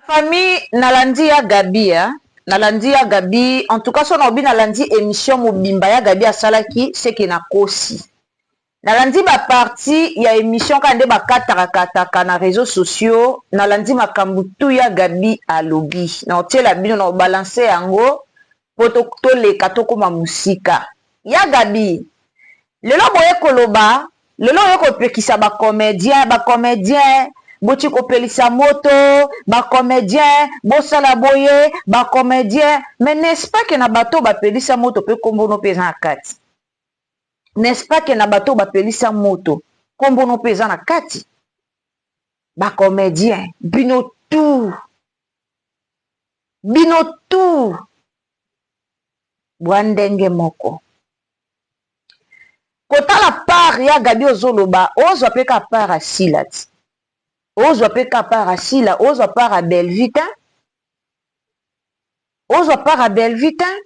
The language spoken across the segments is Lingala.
Famille nalandi ya Gaby hein nalandi ya Gaby en tout cas soki nalobi nalandi emission mobimba ya Gaby asalaki ce que nakosi nalandi ba partie ya emission kaka nde bakataka kataka na reseaux sociaux nalandi makambu tout ya Gaby alobi nakotiela bino nako balancer yango po toleka tokoma musika ya Gaby Lelo boye koloba lelo oye kopekisa ba comedien ba comedien boti kopelisa moto ba comedien bosala boye ba comedien mais n'est ce pas que na bato oyo bapelisa moto pe kombo no pe eza na kati n'est ce pas que na bato oyo bapelisa moto kombo no pe eza na kati ba comedien bino tout bino tout bwa ndenge moko. Kotala part ya Gaby ozoloba ozwa pe ka part ya Sila ti ozwa pe ka part ya Sila ozwa part ya Bellevue tein ozwa part ya Bellevue tein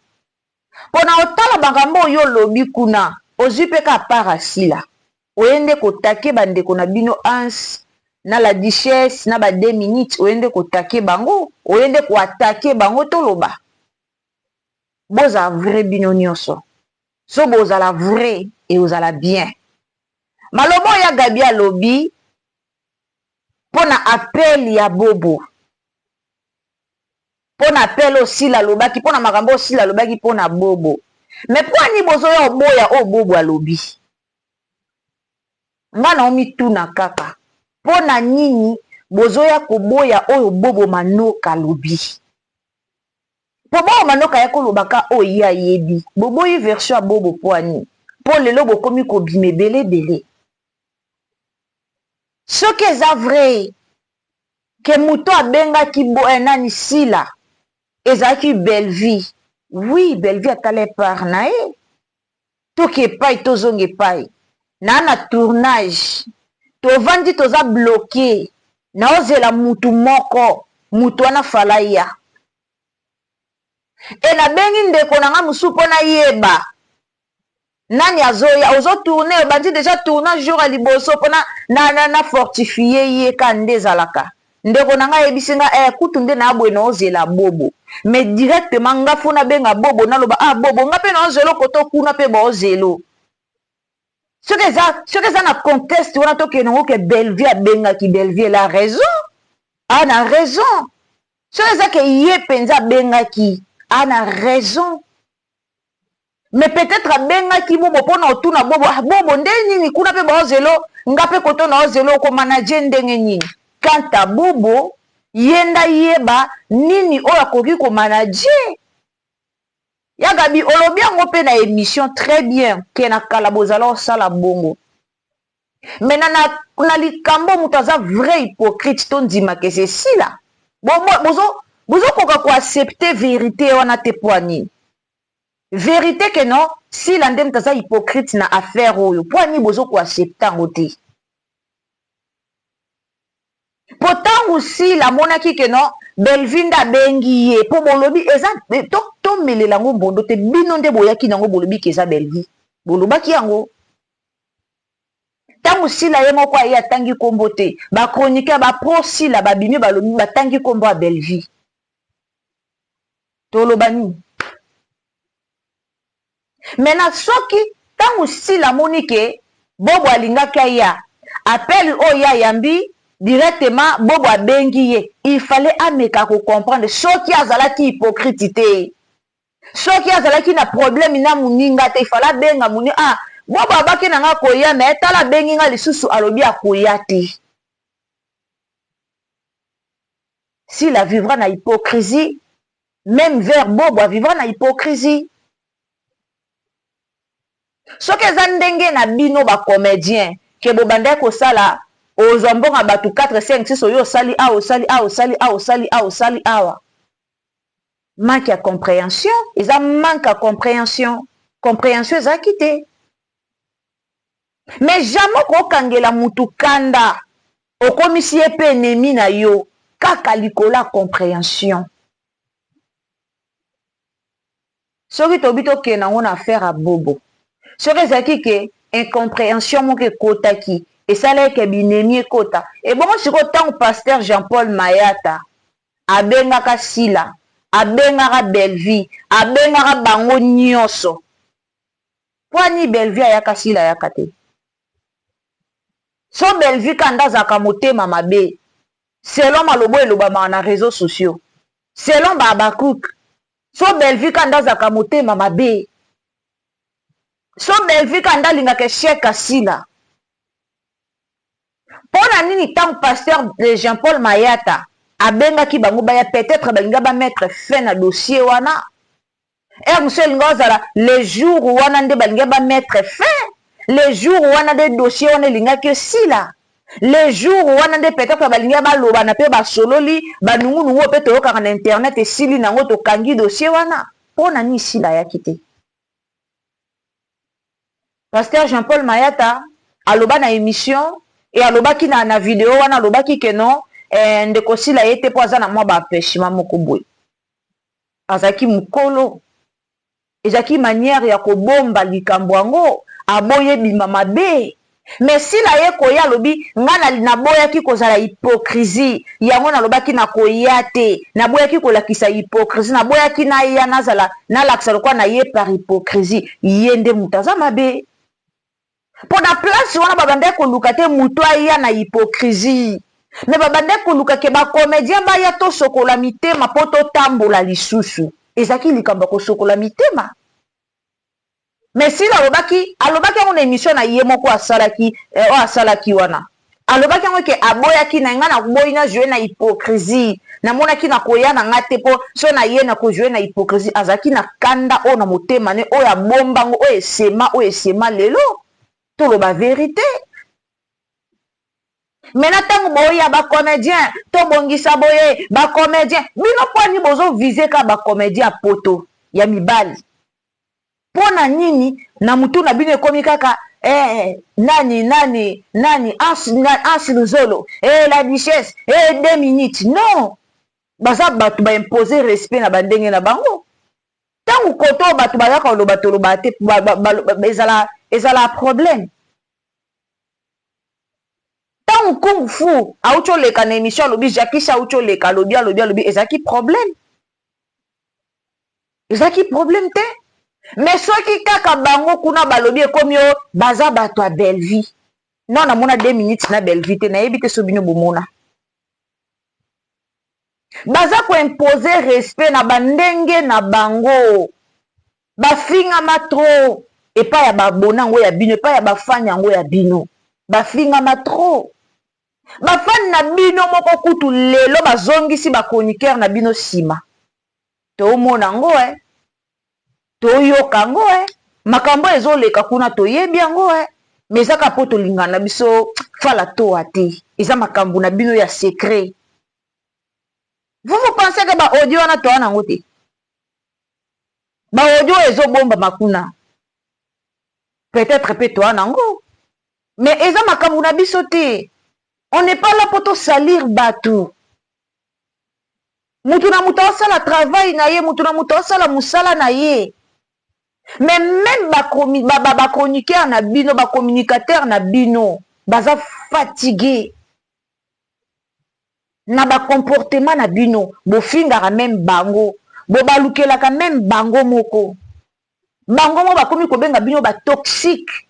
pona otala makambo oyo olobi kuna ozwi pe ka part ya Sila oye nde kotake ba ndeko na bino Hans na la duchesse na ba 2 minutes oye nde kotake bango oye nde ko attaquer bango toloba bozala vrai bino nioso so bozala vrai ekozala bien maloba oyo ya Gaby alobi pona appel ya bobo pona appel oyo sila alobaki pona makambo oyo sila alobaki pona bobo mais pona nini bozoya oboya oyo bobo alobi nga nao mituna kaka pona nini bozoya koboya oyo bobo manoka alobi Po bobo manoka aya koloba ka oyo ye ayebi. Boboyi version ya bobo poa nini? Po lelo bokomi kobima ebele ebele. Soki eza vrai que mutu abengaki bo eh, nani Sila ezalaki Bellevue, oui Bellevue atala part na ye. Toke epai tozonga epai. Naa na tournage tovandi toza bloque naozela mutu moko mutu wana fala aya et nabengi ndeko na nga mosusu po nayeba nani azoya ozo tourne obandi dejà tournage jour ya liboso po na na, na fortifie ye ka nde ezalaka ndeko na nga ayebisi nga eh kutu nde na boye naozela bobo mais directement nga fo nabenga bobo naloba ah bobo nga pe naozela koto kuna pe baozelo soki eza soki eza na contexte wana tokende yango ke Bellevue abengaki Bellevue elle a raison a na raison soki eza ke ye mpenza abengaki a na raison mais peut-être abengaki bobo mpo na otuna bobo ah, bobo nde nini kuna mpe baozelo nga mpe koto na ozelo okomanage ndenge nini quant à bobo ye nda yeba nini oyo akoki komanage ya Gaby olobi yango mpe na émission très bien ke na kala bozala osala bongo mais na, na, na likambo moto aza vrai hypocrite tondima ke sesila bozokoka koaccepte vérité wana te mpo nini vérité ke non Sila nde moto aza hypocrite na affaire oyo mpo nini bozokoaccepte yango te po ntango Sila amonaki ke non Bellevue nde abengi ye mpo bolobi eza tomelela yango mbondo te bino nde boyaki nango bolobi ke eza Bellevue bolobaki yango ntango Sila ye moko aye atangi nkombo te bachroniqueur bapro Sila babimi balobi batangi nkombo ya Bellevue toloba nini maintenant soki ntango Sila amoni ke bobo alingaki aya appel oyo ayambi directement bobo abengi ye il fallait ameka kocomprendre soki azalaki hypocrite te soki azalaki na problème na moninga te il fallait abenga moninga ah bobo abaki na nga koya mais tala abengi nga lisusu alobi akoya te Sila vivra na hypocrisie même vers bobo avivra na hypocrisie soki eza ndenge na bino bacomédien ke bobandaki kosala ozwa mbongo bato 4 5 6 oyo osali awa osali awa osali awa osali awa osali awa manque ya compréhension eza manque ya compréhension compréhension ezalaki te mais jamais okokangela mutu kanda okomisi ye mpe ennemi na yo kaka likolo ya compréhension soki tobi tokende yango na affaire ya bobo soki ezalaki ke incompréhension moko ekotaki esalaki ke binemi ekota ebongo sikoyo ntango pasteur Jean Paul Mayata Abengaka Sila, abengaka Bellevue, abengaka bango nyonso. Mpo nini Bellevue ayaka, Sila ayaka te? So Bellevue kanda azalaka motema mabe, selon maloba elobamaka na réseaux sociaux, selon baabakuk. So Bellevue kanda azalaka motema mabe, so Bellevue kanda alingaka échec asila. Mpo na nini ntango pasteur Jean Paul Mayata abengaki bango baya, peut-être balinga bamettre fin na dossier wana? Ere mosusu elinga ozala le jour wana nde balingi bamettre fin, le jour wana nde dossier wana elingaki esila, le jour wana nde peut-être balingi balobana mpe basololi banungunungu mpe toyokaka na internet, esili nango, tokangi dossier wana. Mpo na nini esila ayaki te? Pasteur Jean Paul Mayata aloba na émission e alobaki na video wana, alobaki ke non, ndeko Sila ye te mpo aza na mwa baempêchement moko boye. Azalaki mokolo, ezalaki manière ya kobomba likambo yango, aboyi ebima mabe. Mais Sila ye koya, alobi: "Nga naboyaki kozala hypocrisie, yango nalobaki nakoya te. Naboyaki kolakisa hypocrisie, naboyaki naya nazala nalakisa lokwa na ye par hypocrisie." Ye nde moto aza mabe mpo na place wana. Babandaki koluka te moto aya na hypocrisie, mais babandaki koluka ke bacomédien baya, tosokola mitema mpo totambola lisusu. Ezalaki likambo ya kosokola mitema. Mais Sila alobaki yango na émission na ye moko asalaki, oyo asalaki wana. Alobaki yango ke aboyaki na ngai, naboyi najoue na hypocrisie, namonaki na koya na nga te mpo so na ye na kojoue na hypocrisie. Azalaki na kanda oyo na motema ne, oyo abombango, oyo esema lelo. Toloba vérité. Maintenant, ntango boya bacomédien, tobongisa boye bacomédien, bino mponi bozoviser kaka bacomédien ya poto ya mibali? Mpo na nini na mutu na bino ekomi kaka nani nani nani, Anse Luzolo, la duchesse, 2 minutes? Non, baza bato baimpose respect na bandenge na bango. Ntango koto oyo bato bayaka koloba, toloba te, ezala problème. Ntango Kung Fu auti oleka na émission, alobi, Jakisha auti oleka, alobi, alobi, alobi, ezalaki problème? Ezalaki problème te. Mais soki kaka bango kuna balobi, ekomi o baza bato ya Bellevue. Non, namona 2 minutes na Bellevue te, nayebi te so bino bomona. Baza koimpose respect na bandenge na bango. Bafingama trop epai ya babona yango ya bino, epai ya bafani yango ya bino. Bafingama trop, bafani na bino moko kutu lelo bazongisi bachroniqueur na bino nsima. Toomona yango, toyoka yango, makambo ezoleka kuna, toyebi yango, mais ezaka mpo tolingana na biso fala toa te. Eza makambo na bino ya secret. Vous, vous pensez que baaudio wana toa nango te? Baaudio oyo ezobombama kuna, peut-être mpe toa nango, mais eza makambo na biso te. On n'est pas là mpo tosalir bato. Mutu na moto asala travail na ye, mutu na moto asala mosala na ye. Mais même bachroniqueur na bino, bacommunicateur na bino baza fatigué na bacomportement na bino. Bofingaka même bango, bobalukelaka même bango moko. Bango moko bakomi kobenga bino batoxique.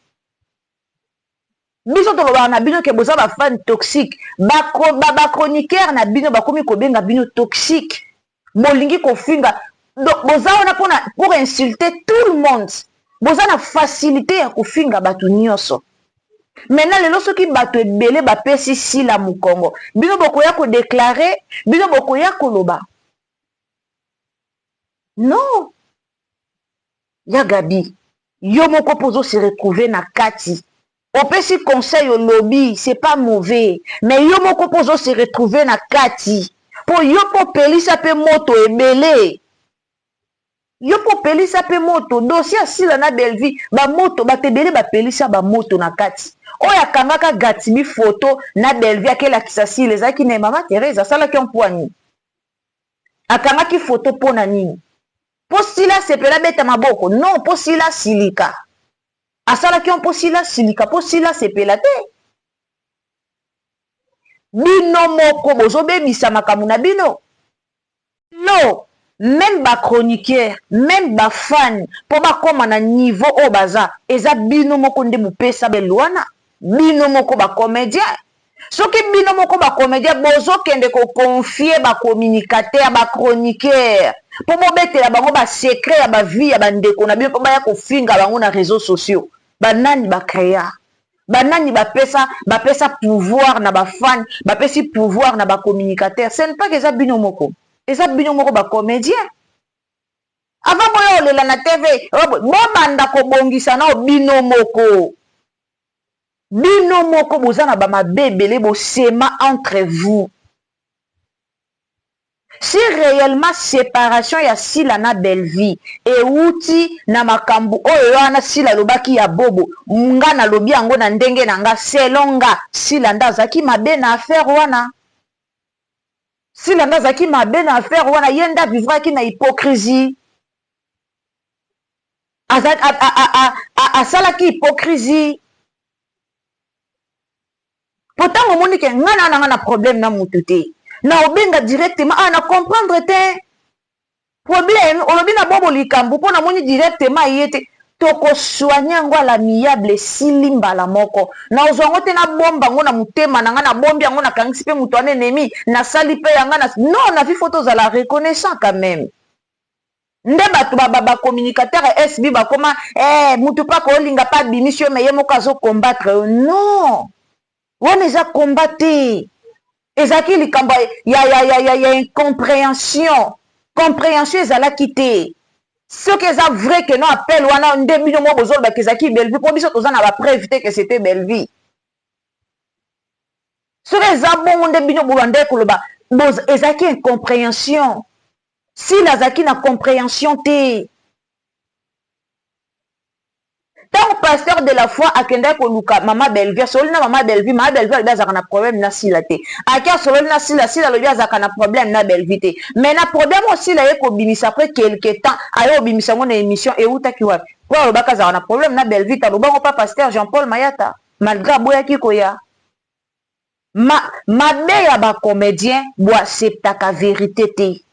Biso tolobaka na bino ke boza bafan toxique. Bachroniqueur na bino bakomi kobenga bino toxique. Bolingi kofinga, donc boza wana mpona pour insulter tout le monde. Boza na facilité ya kofinga bato nyonso. Maintenant lelo, soki bato ebele bapesi Sila mokongo, bino bokoya kodéclarer, bino bokoya koloba non. Ya Gabi, yo moko mpo ozose retrouver na kati, opesi conseil, olobi c'est pas mauvais, mais yo moko mpo ozose retrouver na kati, mpo yo mpo opelisa mpe moto ebele, yo mpo opelisa mpe moto. Dossier asila na Bellevue, bamoto, bato ebele bapelisa bamoto na kati. Oyo akangaka Gatibi photo na Bellevue, akelakisa Sila, ezalaki na mama Therese. Asalaki mpwani, akangaki photo mpo na nini? Mpo Sila asepela, abeta maboko? Non, mpo Sila asilika. Asalaki yo mpo Sila asilika, mpo Sila asepela te. Bino moko bozobebisa makambo na bino. Lelo meme ba chroniqueurs meme ba fans po bakoma na niveau oyo baza eza bino moko nde bopesa belle wana bino moko ba comediens soki bino moko ba comediens bozo kende ko confier ba communicateurs ba chroniqueurs po bobetela bango ba secrets ya ba vie ya ba ndeko na bino po baya kofinga bango na reseaux sociaux ba nani ba crea Ba nani ba pesa ba pesa pouvoir na ba fan ba pesi pouvoir na ba communicateur ce n'est pas que eza bino moko eza bino moko ba comedien avant boya olela na TV bo banda ko bongisa nao bino moko bino moko boza na ba mabe ebele bo sema entre vous. Si reellement separation ya Sila na Bellevue ewuti na makambu oyo wana Sila alobaki ya Bobo, nga nalobi yango na ndenge na nga, selon nga Sila nde azalaki mabe na affaire wana. Sila nde azalaki mabe na affaire wana, ye nde a vivraki na hypocrisie. Asalaki hypocrisie. Po tango omoni ke nga na nanga na problème na mutu te na obenga directement ah na comprendre te problème olobi na bobo likambu po namoni directement ye te toko soigner yango à l'amiable esili mbala moko na ozwa yango te na bomba yango na motema na nga na bombi yango na kangisi pe mutu wana ennemi nasali pe ya nga na non na vie faut tozala reconnaissant quand meme. Nde batu ba ba communicateur ya SB bakoma eh mutu pe akolinga pe abimisi yo mais ye moko azo combattre yo non wana eza combat te ezalaki likambo ya ya ya ya ya incomprehension comprehension ezalaki te soki eza vrai que non appel wana nde bino moko bozoloba ke ezalaki Bellevue po biso toza na ba preuve te que c'etait Bellevue soki eza bongo nde bino bobandaki koloba ezalaki incomprehension Sila azalaki na comprehension te. Tango pasteur de la foi akendaki koluka mama Bellevue, asololi na mama Bellevue, mama Bellevue alobi azalaka na problème na Sila te. Ake asololi na Sila, Sila alobi azalaka na problème na Bellevue te. Mais na problème oyo Sila aye kobimisa après quelque temps, aye kobimisa yango na emission ewutaki wapi? Po alobaki azalaka na problème na Bellevue te, aloba yango pa pasteur Jean-Paul Mayata malgre aboyaki koya. Ma mabe ya ba comediens bo acceptaka verite te.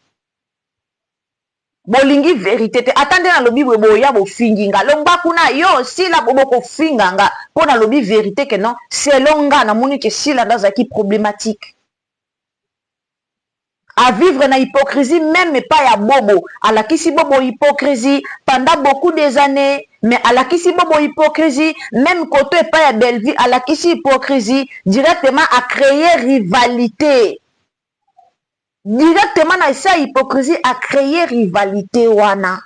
Bolingi verite te ata nde nalobi boye boya bofingi nga longwa kuna yo sila bo bokofinga nga po nalobi verite que non selon nga namoni que sila nde azalaki problematique. A vivre na hypocrisie meme epai ya bobo alakisi bobo hypocrisie pendant beaucoup des annees mais alakisi bobo hypocrisie meme koto epai ya Bellevue alakisi hypocrisie directement a cree rivalite directement na esa hypocrisie a cree rivalite wana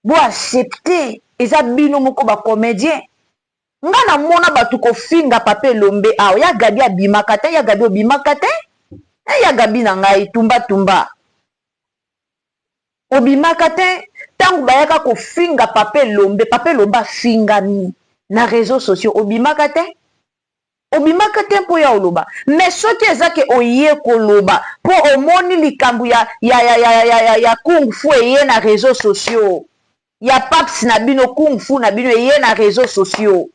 bo accepte eza bino moko ba comedien Nga na mona batu kofinga papa elombe awa ya gaby abimaka te ya gaby obimaka te eh ya gaby na ngai tumba tumba obimaka te tangu bayaka kofinga papa elombe papa elombe afingami na reseaux sociaux obimaka te obimaka te mpo ya oloba mais soki eza ke oye koloba mpo omoni likambo ya ya ya ya ya ya, ya kung fu eye na reseaux sociaux ya paps na bino kung fu na bino eye na reseaux sociaux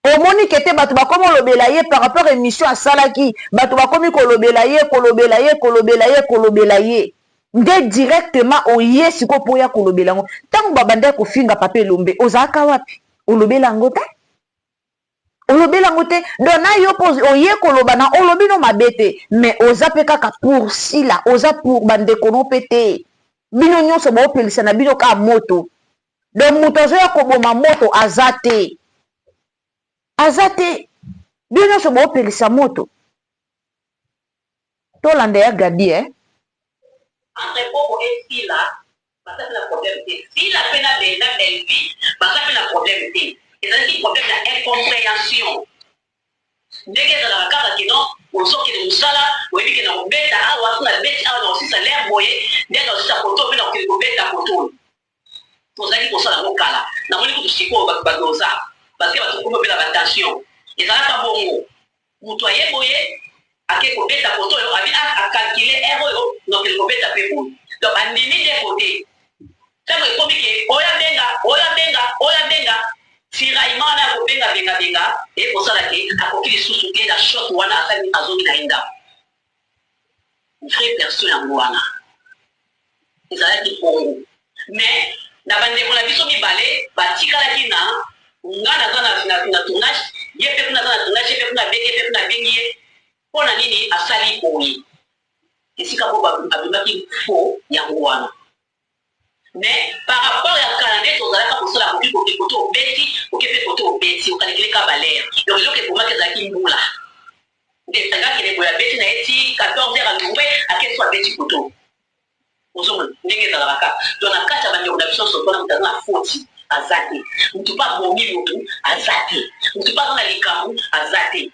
omoni ke te bato bakomi olobela ye par rapport emission asalaki bato bakomi kolobela ye kolobela ye kolobela ye kolobela ye nde directement oye sikoyo mpo oya kolobela yango ntango babandaki kofinga papa elombe ozalaka wapi olobela yango te olobela yango te donc na yo mpo oye koloba na olobi no mabe te mais oza mpe kaka pour sila oza pour bandeko no mpe te bino nyonso boopelisa na bino kaka moto donc moto azoya koboma moto aza te aza te bino nyonso boopelisa moto Tolanda ya Gaby eh. Entre Bobo et Sila baza pe na problème te Sila pe na na Bellevue baza pe na problème te ezalaki problème ya incomprehension ndenge ezalaka kaka que non ozo kende musala oyebi ke nako beta awa soki na beti awa nako silisa l'heure boye nde nako silisa kote oyo pe nako kende kobeta kote oyo tozalaki kosala yango kala namoni kutu sikoyo batu ba doza parce que batu bakomi kobela ba tension ezalaka bongo Mutu aye boye ake kobeta kote oyo abi ah a calculer heure oyo nokende kobeta pe boye donc andimi de kote tango ekomi ke oyo abenga oyo abenga oyo abenga tiraillement wana ya kobenga benga benga eye kosala ke akoki lisusu te na choc wana asali azongi na ye ndaku. Vraie version yango wana ezalaki bongo mais na ba ndeko na biso mibale batikalaki na nga naza na, na, na tournage, ye mpe kuna aza na tournage, ye mpe kuna abengi ye mpe kuna abengi ye mpo na nini asali boye, esika po abimaki faux yango wana. Mais par rapport ya kala nde tozalaka kosala koki koke kote obeti oke pe kote obeti okalikile ka balere donc eloko ebomaki ezalaki mbula nde nga kende boye abeti na ye ti 14 heures alongwe ake so abeti koto ozomona ndenge ezalaka kaka donc na kati ya bandeko na biso nyonso mpona moto aza na foti aza te motu mpe abomi motu aza te motu mpe aza na likambo aza te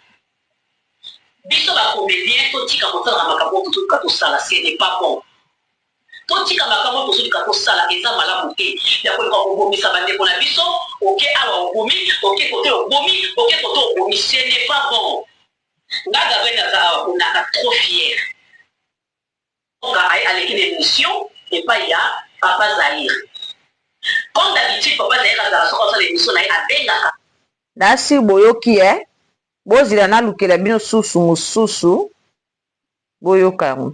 biso bacomédien totika kosalaka makambo oyo tozoluka tosala ce n'est pas bon. Totika makambo oyo tozoluka tosala eza malamu te ya koluka kobomisa ba ndeko na biso oke awa obomi oke kote obomi oke kote obomi ce n'est pas bon nga Gabriel naza awa ponaka trop fier aye aleki na emission epai ya papa Zaire comme d'habitude papa Zaire azala soki asala emission na ye abengaka Nasi boyoki eh? Bozela nalukela bino susu mususu boyoka yango.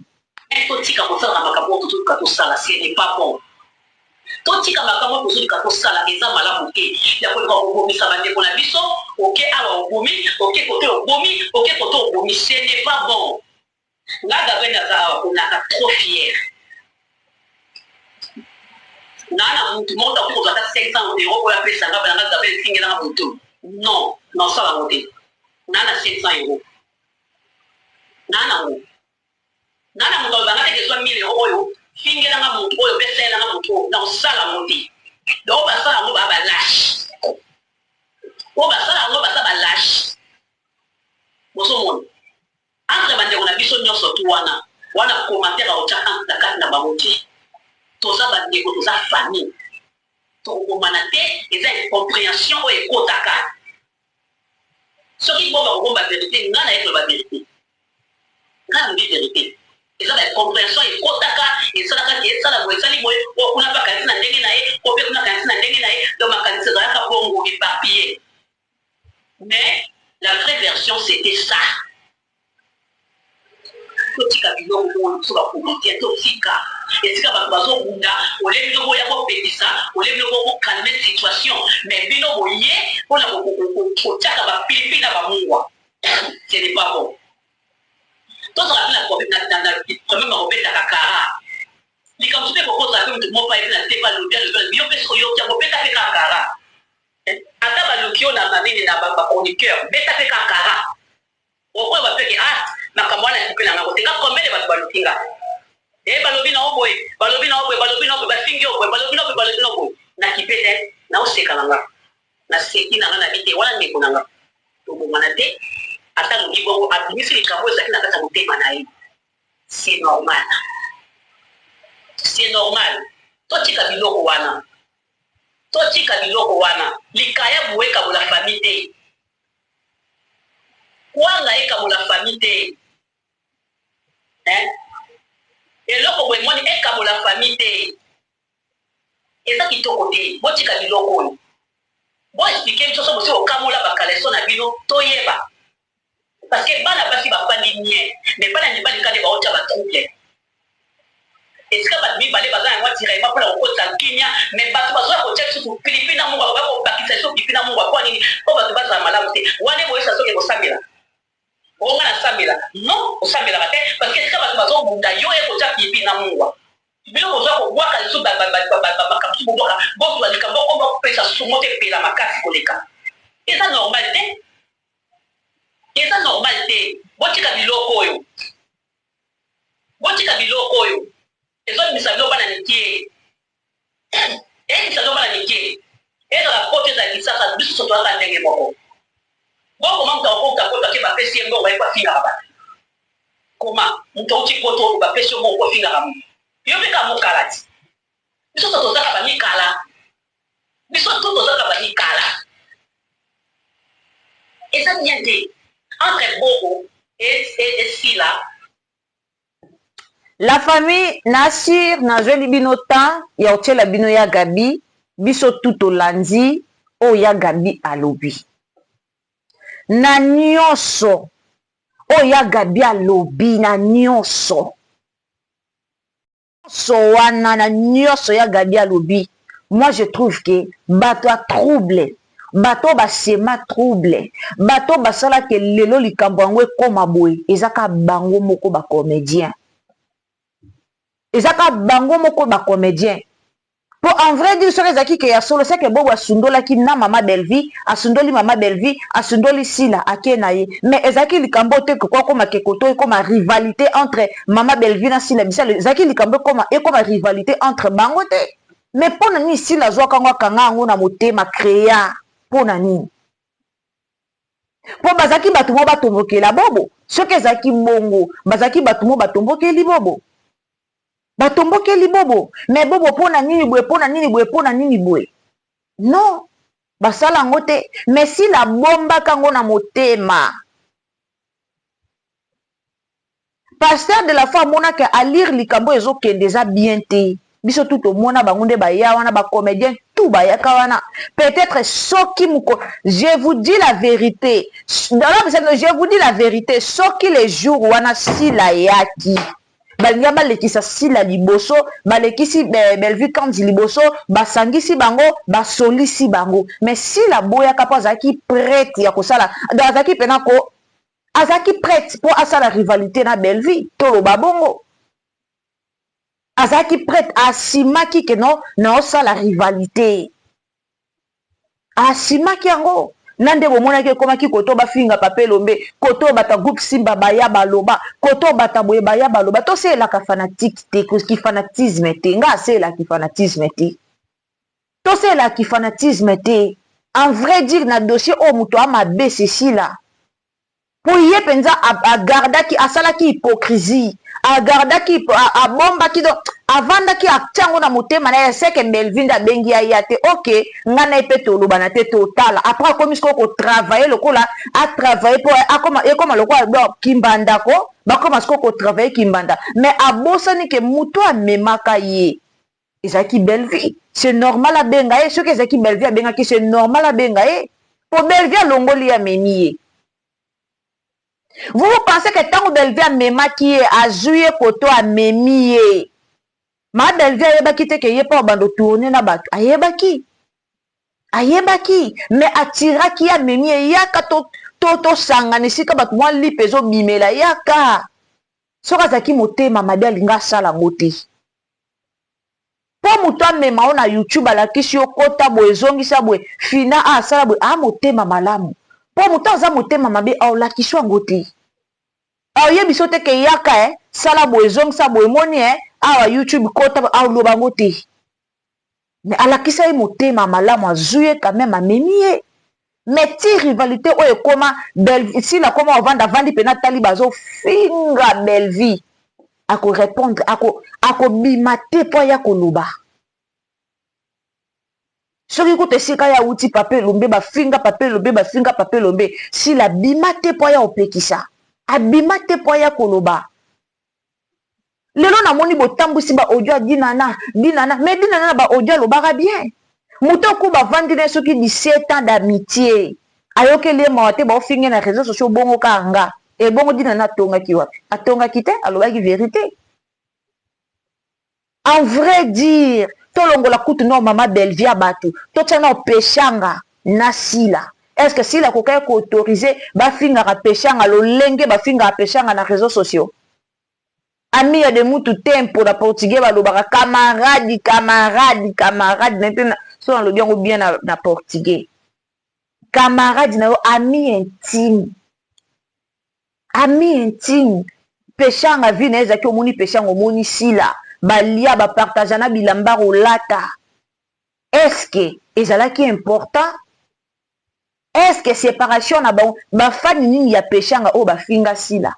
Totika kosalaka makambo oyo tozoluka tosala ce n'est pas bon. Totika makambo oyo tozoluka tosala eza malamu te ya koluka kobomisa bandeko na biso oke awa obomi oke kote obomi oke kote obomi ce n'est pas bon. Nga Gabriel naza awa ponaka trop fier naa na mutu moko takoki kozwa ata 500 euro oyo apesa nga bana nga Gabriel efingela nga moto non naosala yango te naa na 500 euro Naa nango. Naa na moto aloba nga te ke zwa 1000 euros oyo fingela nga mutu oyo pe salela nga mutu oyo. Nako sala yango te. Donc oyo basala yango ba ba lache. Oyo basala yango baza ba lache. Bozo mona? Entre ba ndeko na biso nionso tout wana, wana commentaire akotia entre na kati na bango te. Toza ba ndeko, toza famille. Toko bomana te, eza incomprehension oyo ekotaka. Soki bob akobomba verite nga naye koloba verite nga nalobi verite eza ba incomprehension ekotaka esalaka ke esala boye esali boye oyo kuna pe akanisi na ndenge na ye oyo pe kuna akanisi na ndenge na ye donc makanisi ezalaka bongo eparpille mais la vraie version c'etait ça. Totika biloko oyo biso ba comedien totika esika batu bazo bunda olie bino boya bo pekisa olie bino bo calme situation mais bino boye pona kotiaka ba pilipili na ba mungwa ce n'est pas bon tozala pe na problème ya kobetaka kara likambo mosusu pe ekokozala pe moto moko aye pe na te pe alobi alobi alobi yo pe soki oyoki yango beta pe kaka kara ata baluki yo na nini na ba chroniqueur beta pe kaka kara Okoyeba pe ke ah makambo wana ekipe na nga ngo te nga combien de batu baluki nga eh balobi na yo boye balobi na yo boye balobi na yo boye bafingi yo boye balobi na yo boye balobi na yo boye na kipe te nao seka na nga na seki na nga na bi te wana ndeko na nga tobomana te ata alobi bongo abimisi likambo oyo ezalaki na kati ya motema na ye c'est normal c'est normal totika biloko wana totika biloko wana likayabu ekabola famille te. Kwanga ekabola famille te hein eloko boye moni ekabola famille te eza kitoko te botika biloko oyo bo explique biso so bosi bokamola ba caleçon na bino toyeba parce que bana basi bafandi nie mais bana mibali kaka nde baotia ba trouble Esika bato mibale baza na mwa tiraillement mpo na kokotisa kimia, mais bato bazoya kotia lisusu pilipili na mungwa, bakoya kobakisa lisusu pilipili na mungwa mpo nini? Mpo bato bazala malamu te. Wana eboyisa soki kosambela. Oh nga nasambela. Non, osambelaka te parce que esika bato bazobunda yo oye kotia pilipili na mungwa. Bino bozoya kobwaka lisusu makambo mosusu bobwaka, bozwa likambo oyo bakopesa susu moto epela makasi koleka. Eza normal te. Eza normal te. Botika biloko oyo. Botika biloko oyo ezo bimisa bino bana mikie ebimisa bino bana mikie ezala poto ezala kisasa biso nionso toza kaka ndenge moko bo koma mutu akouta poto ake bapesi ye mbongo aye po afingaka batu koma mutu auti poto oyo bapesi yo mbongo po ofingaka mutu yo pe kaka mukala ti biso nionso toza kaka ba mikala biso tout toza kaka ba mikala eza bien te entre bobo et, et, et sila. La famille na sur nazweli bino temps ya kotiela bino ya Gaby biso tout tolandi oyo ya Gaby alobi na nionso oyo ya Gaby alobi na nionso. Nyonso wana na nyonso ya Gaby alobi, moi je trouve que bato ya trouble, bato oyo basema trouble, bato oyo basala ke lelo likambo yango ekoma boye, eza kaka bango moko ba comediens. Eza kaka bango moko ba comediens. Po en vrai dire soki ezalaki ke ya solo seke bobo asundolaki na mama Bellevue, asundoli mama Bellevue, asundoli Sila ake na ye. Mais ezalaki likambo oyo te ke akoma ke koto ekoma rivalite entre mama Bellevue na Sila Bisalu, ezalaki likambo ekoma ekoma rivalite entre bango te. Mais pona nini Sila azwaka yango akanga yango na motema crea pona nini? Po bazalaki bato moko batombokela bobo. Soki ezalaki bongo bazalaki bato moko batombokeli bobo. Batombokeli bobo mais bobo pona nini boye pona nini boye pona nini boye non basala yango te mais sila abombaka yango na motema pasteur de la foi amonaka alire likambo ezokende eza bien te biso tout tomona bango nde baya wana ba comédien tout bayaka wana peut-être soki moko je vous dis la vérité je vous dis la vérité soki le jour wana sila yaki balinga balekisa Sila liboso, balekisi Bellevue Kandy liboso, basangisi bango, basolisi bango. Mais Sila aboyaka po azalaki prete ya kosala, donc azalaki pena ko azalaki prete po asala rivalite na Bellevue, toloba bongo. Azalaki prete, asimaki que non, naosala rivalite. Asimaki yango na nde bomonaki ekomaki koto bafinga papa elombe koto bata groupe simba baya baloba koto bata boye baya baloba toselelaka fanatique te ki fanatisme te nga aselelaka ki fanatisme te toselelaka ki fanatisme te en vrai dire na dossier oyo moto a mabe cecila Po ye penza a gardaki asalaki hypocrisie a gardaki abombaki donc avandaki atia yango na motema naye seke Bellevue nde abengi ye aya te ok nga naye pe tolobana te totala après akomi sikoyo ko travailler lokola a travailler po akoma ekoma lokola donc kimbanda ko bakoma sikoyo ko travailler kimbanda mais abosani ke mutu amemaka ye ezalaki Bellevue c'est normal abenga ye soki ezalaki Bellevue abengaki c'est normal abenga ye po Bellevue alongoli ye amemi ye vous vous pensez que tango Bellevue amemaki ye azui ye koto amemi ye ma Bellevue ayebaki te ke ye pe abanda tourner na bato ayebaki ayebaki mais atiraki ye amemi ye yaka tosangana to, to esika bato mwa lipe ezobimela yaka soki azalaki motema mabe alinga asala yango te Po mutu amema yo na YouTube alakisi yo kota boye zongisa boye fina a asala boye a motema malamu po mutu aza motema mabe aolakisi yo yango te aoyebisa yo te ke yaka eh sala boye zongisa boye moni eh awa YouTube kota aoloba yango te mais alakisa ye motema malamu azui ye quand meme amemi ye mais ti rivalite oyo ekoma Bellevue sila akoma ovanda avandi pena atali bazo finga Bellevue ako repondre ako akobima te po aya koloba soki kutu esika ye awuti papa elombe bafinga papa elombe bafinga papa elombe sila abima te po aya kopekisa abima te po aya koloba lelo namoni botambwisi ba audio ya dinana dinana mais dinana na ba audio alobaka bien moto oku bavandi na ye soki 17 ans d'amitié ayokeli ye mawa te baofinge na réseau sociaux bongo kaka nga ebongo dinana atongaki wapi atongaki te alobaki verité en vrai dire tolongola kutu nao mama Bellevue ya bato totia nao peshanga na sila est ce que sila akokaki koautorize bafingaka peshanga lolenge bafingaka peshanga na réseaux sociaux ami ya de mutu tempo na portugais balobaka camarade camarade camarade na te so nalobi yango bien na, na portugais camarade na yo ami intime ami intime peshanga vie na ye ezalaki omoni peshanga omoni sila balia bapartage na bilamba kolata est-ce ezalaki important est-ce séparation na bango bafani nini ya peshanga oyo bafinga sila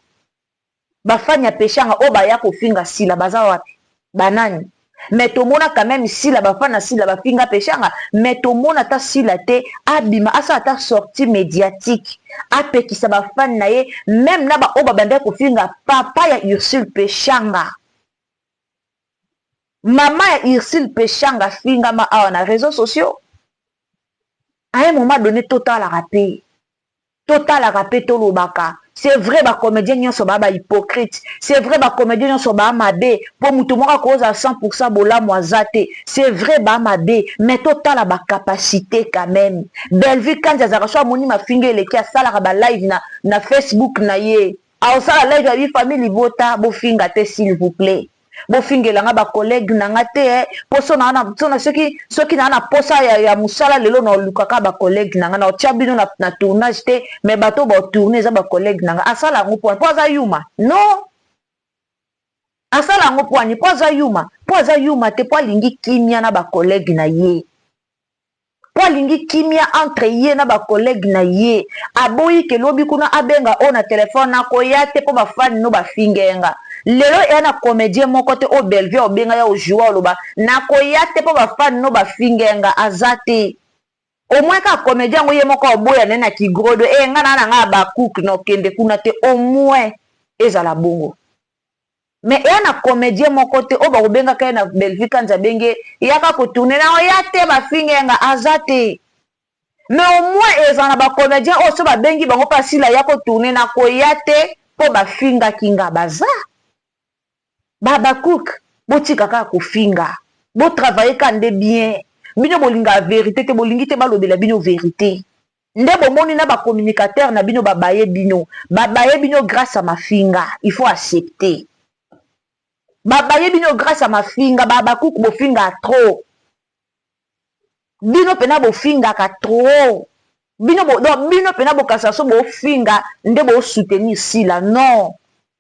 bafani ya peshanga oyo baya kofinga sila baza wapi banani mais tomona quand même sila bafana sila bafinga peshanga mais tomona ata sila te abima asala ata sortie médiatique apekisa bafani na ye même na baoyo babandaki kofinga papa ya ursule peshanga mama ya ursule peshanga afingama awa na réseaux sociaux à un moment donné totalaka mpe totalaka mpe tolobaka C'est vrai, bacomédien nyonso baa bahypocrite. C'est vrai, bacomédien nyonso baa mabe, mpo moto moko akozala 100 bolamu aza te. C'est vrai, baa mabe, mais totala bacapacité quand même. Bellevue Kandi azalaka so amoni mafinga eleki, asalaka balive na Facebook na ye. Aosala live ya famille libota: "Bofinga te, s'il vous plaît, bofingelanga bacollègue na nga te, mpo so na soki naa na posa ya mosala lelo, na olukaka bacollègue na nga, na otia bino na tournage te, mais bato baotourne eza bacollègue na nga." Asala yango mpona mpo aza yuma? Non. Asala yango mpo ani? Mpo aza yuma? Mpo aza yuma te, mpo alingi kimia na bacollègue na ye, mpo alingi kimia entre ye na bacollègue na ye. Aboyi ke lobi kuna abenga oyo na telefone: "Nakoya te mpo bafani no bafingenga." Lelo eya na comédien moko te oyo Bellevue obenga ya ojua oloba: "Nakoya te mpo bafani no bafingenga." Aza te. Au moins kaka comédien yango ye moko oboya naye na kigrodo e nga na nga bakuke na okende kuna te. Au moins ezala bongo, mais eya na comédien moko te oyo bakobengaka ye na Bellevue Kanza, abenge: "Yaka kotourne." "Na oya te, bafingenga." Aza te. Mais au moins ezala na bacomédien oyo so babengi bango mpe asila ya kotourne: "Na koya te mpo bafingaki nga." Baza babakuke. Botika kaka kofinga, botravaille ka nde bien. Bino bolingaka vérité te, bolingi te balobela bino vérité. Nde bomoni na bacommunicateur na bino babaye bino, babaye bino grâce à mafinga. Il faut accepter, babaye bino grâce à mafinga. Babakuku, bofinga trop. Bino mpena bofingaka trop. Bino donc bino mpena bokasa so bofinga nde bosoutenir Sila. Non,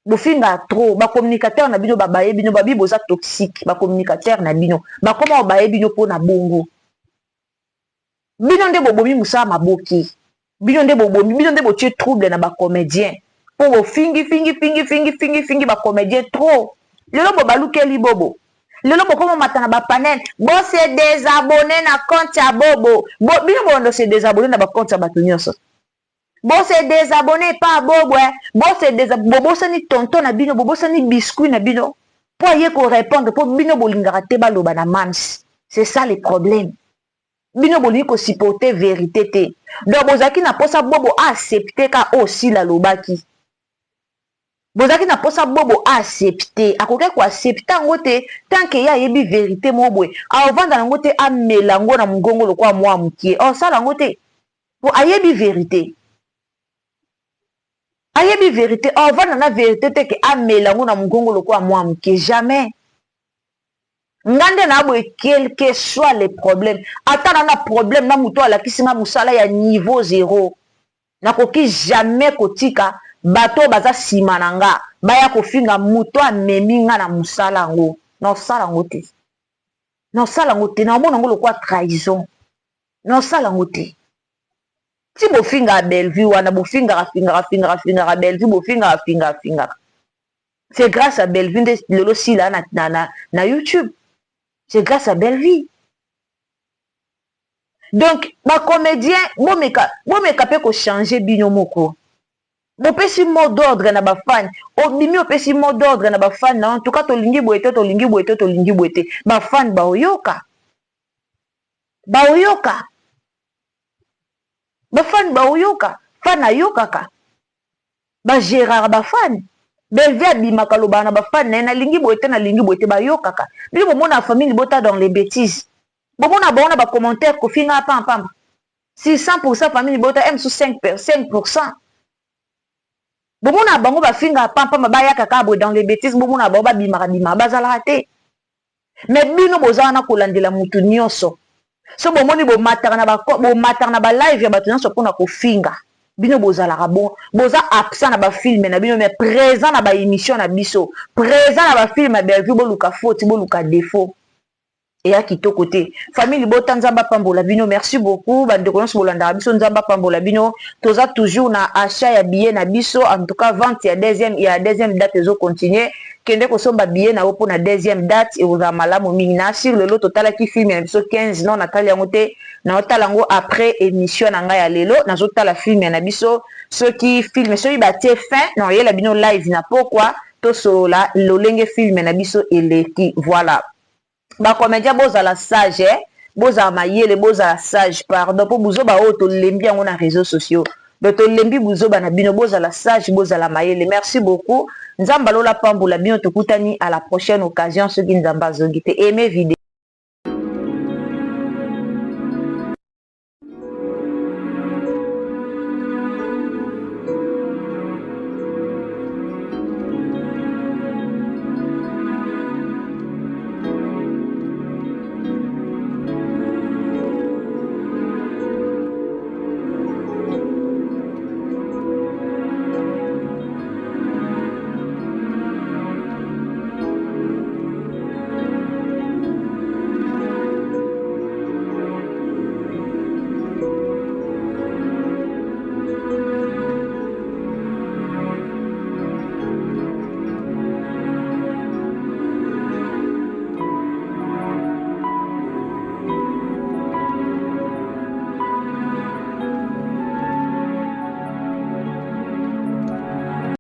bofinga trop. Bacommunicateur na bino babaye bino, babi boza toxique. Bacommunicateur na bino bakoma babaye bino mpona bongo. Bino nde bobomi mosala maboki. Bino nde bobomi, bino nde botie trouble na bacomédien, mpo bofingi fingi fingi fingi fingi fingi bacomédien trop. Lelo bobalukeli Bobo. Lelo bokomomata na bapanel: "Bose désabonner na compte ya Bobo." Bo, bino bondo se désabonner na bacompte ya bato nyonso. "Bose désabonner pa Bobo." Bose bobosani tonton na bino, bobosani biscuit na bino, mpo aye korépondre, mpo bino bolingaka te baloba na mams. C'est ça le problème. Bino bolingi kosupporter vérité te. Donc bozalaki na mposa Bobo aaccepte ka oyo Sila alobaki. Bozalaki na mposa Bobo aaccepte. Akoki koaccepte yango te tant que ye ayebi vérité moko boye. Aovanda yango te, amela yango na mongongo lokola mwa mokie. Aosala yango te po ayebi vérité, ayebi vérité. Aovanda na vérité te ke amela yango na mongongo lokola mwa mokie, jamais. Nga nde na boye, quel que soit le problème, ata na problème na moto alakisi nga mosala ya niveau zéro, nakoki jamais kotika bato oyo baza nsima na nga baya kofinga moto amemi nga na mosala yango. Naosala yango te, naosala yango te. Naomona yango lokola trahison, naosala yango te. Ti bofingaka Bellevue wana, bofingaka, fingaka, fingaka, fingaka Bellevue, bofingaka, fingaka, fingaka. C'est grâce à Bellevue nde lelo Sila na YouTube. C'est grâce à Bellevue. Donc bacomédien, bomeka, bomeka mpe kochange bino moko. Bopesi mot d'ordre na bafani, obimi, opesi mot d'ordre na bafani na: "En tout cas, tolingi boye te, tolingi boye te, tolingi boye te." Bafani baoyoka, baoyoka, bafani baoyoka. Fani ayokaka, bagéraka bafani. Bellevue abimaka, alobaka na bafani na ye: "Nalingi boye te, nalingi boye te." Bayokaka. Bino bomona famille libota dans les bêtises, bomona bango na bacommentaire kofinga pampamba. Si 100 famille libota m su 5, 5, bomona bango bafingaka pampamba, bayaka kaka boye dans les bêtises. Bomona bango babimaka bimaka, bazalaka te. Mais bino boza wana kolandela mutu nyonso. So bomoni bomataka na balive ya bato nyonso mpona kofinga. Bino bozalaka bon, boza absent na bafilme na bino, mais présent na baémission na biso, présent na bafilme ya Bellevue. Boluka faute, boluka défaut, eya kitoko te. Famille libota, Nzambe apambola bino. Merci beaucoup, bandeko nyonso bolandaka biso, Nzambe apambola bino. Toza toujours na achat ya billet na biso. En tout cas, vente ya deuxième date ezocontinue. Kende kosomba billet na yo mpona deuxième date, ekozala malamu mingi. Na sur lelo totalaki film na biso 15. Non, natali yango te, naotala yango après émission na ngai ya lelo. Nazotala film na biso. Soki film, soki batie fin, naoyela bino live na pokwa, tosolola lolenge film na biso eleki. Voilà, bacomédien, bozala sage, eh? Bozala mayele, bozala sage, pardon, mpo bozoba oyo tolembi yango na réseaux sociaux. Donc tolembi buzoba na bino. Bozala sage, bozala mayele. Merci beaucoup. Nzambe alola pambola bino. Tokutani à la prochaine occasion soki Nzambe azongi te. Aime vidéo.